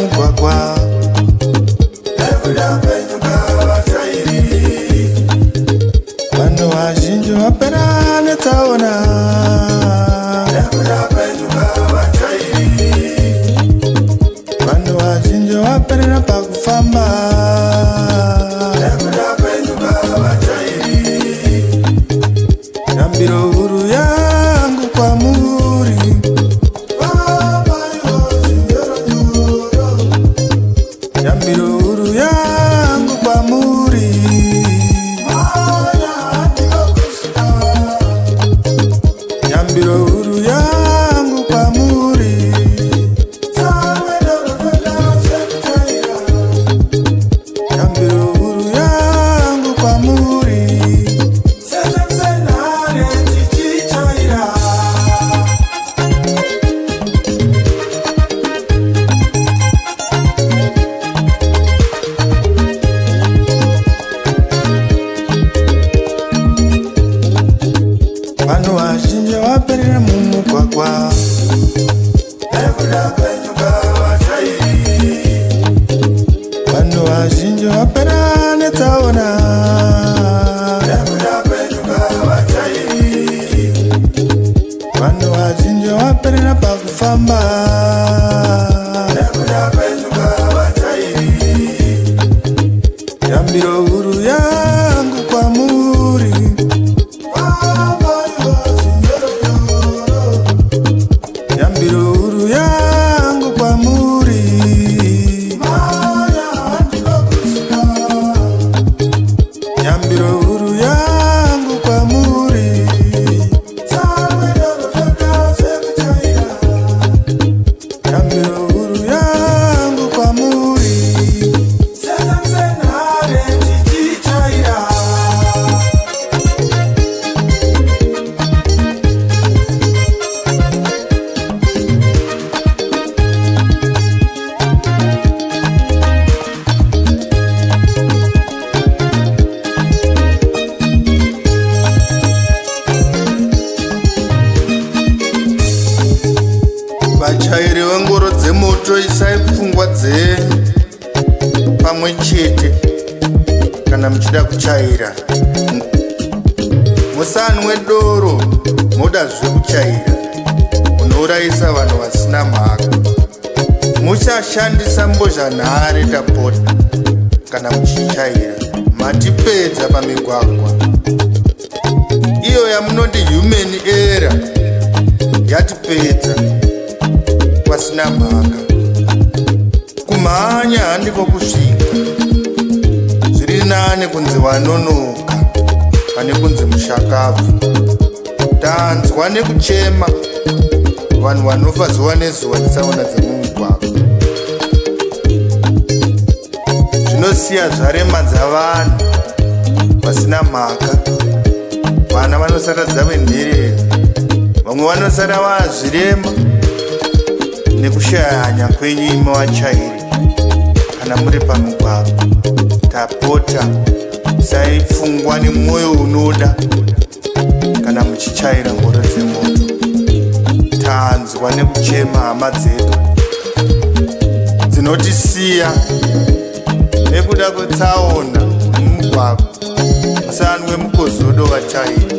mumugwagwa. Nekuda kwenyu vachairi. Vanhu vazhinji vapera netsaona. Nekuda kwenyu vachairi. Vanhu vazhinji vaperera pakufamba. Nekuda kwenyu vachairi. Yambiro huru yangu kwamuri. Fambai zvinyoronyoro. Yambiro huru yangu kwamuri. Manya handiko kusvika. Yambiro huru yangu kwamuri. Tsamwe zvekuchaira. Yambiro huru yangu kwamuri. Sezensenhare tichichaira. Vanhu vazhinji vaperera mumugwagwa. Nekuda kwenyu vachairi. Vanhu vazhinji vapera netsaona. Nekuda kwenyu vachairi. Vanhu vazhinji vaperera pakufamba. Nekuda kwenyu vachairi. Yambiro huru yangu kwamuri. Fambai zvinyoronyoro. Yambiro huru yangu kwamuri. Manya handiko kusvika. Yambiro huru yangu kwamuri. Tsamwe doro zvekuchaira. Yambiro huru yangu kwamuri. Sezensenhare tichichaira. Vachairi vengoro dzemoto, isai pfungwa dzenyu pamwe chete kana muchida kuchaira. Musanwe doro modazve kuchaira, munourayisa vanhu vasina mhaka. Muchashandisa mbozhanhare, tapota, kana muchichaira. Matipedza pamigwagwa. Iyo yamunoti human error yatipedza pasina mhaka. Kumhanya handiko kusvika. Zviri nane kunzi wanonoka pane kunzi mushakabvu. Tanzwa nekuchema vanhu vanofa zuva nezuva netsaona dzemumugwagwa. Zvinosiya zvaremadza vanhu vasina mhaka. Vana vanosara dzave nherera, vamwe vanosara vazvirema nekushaya hanya kwenyu imi vachairi kana muri pamugwagwa. Tapota, isai pfungwa nemwoyo unoda kana muchichaira ngoro dzemoto. Tanzwa nekuchema hama dzedu dzinotisiya nekuda kwetsaona mumugwagwa. Musanwe mukozodo, vachairi.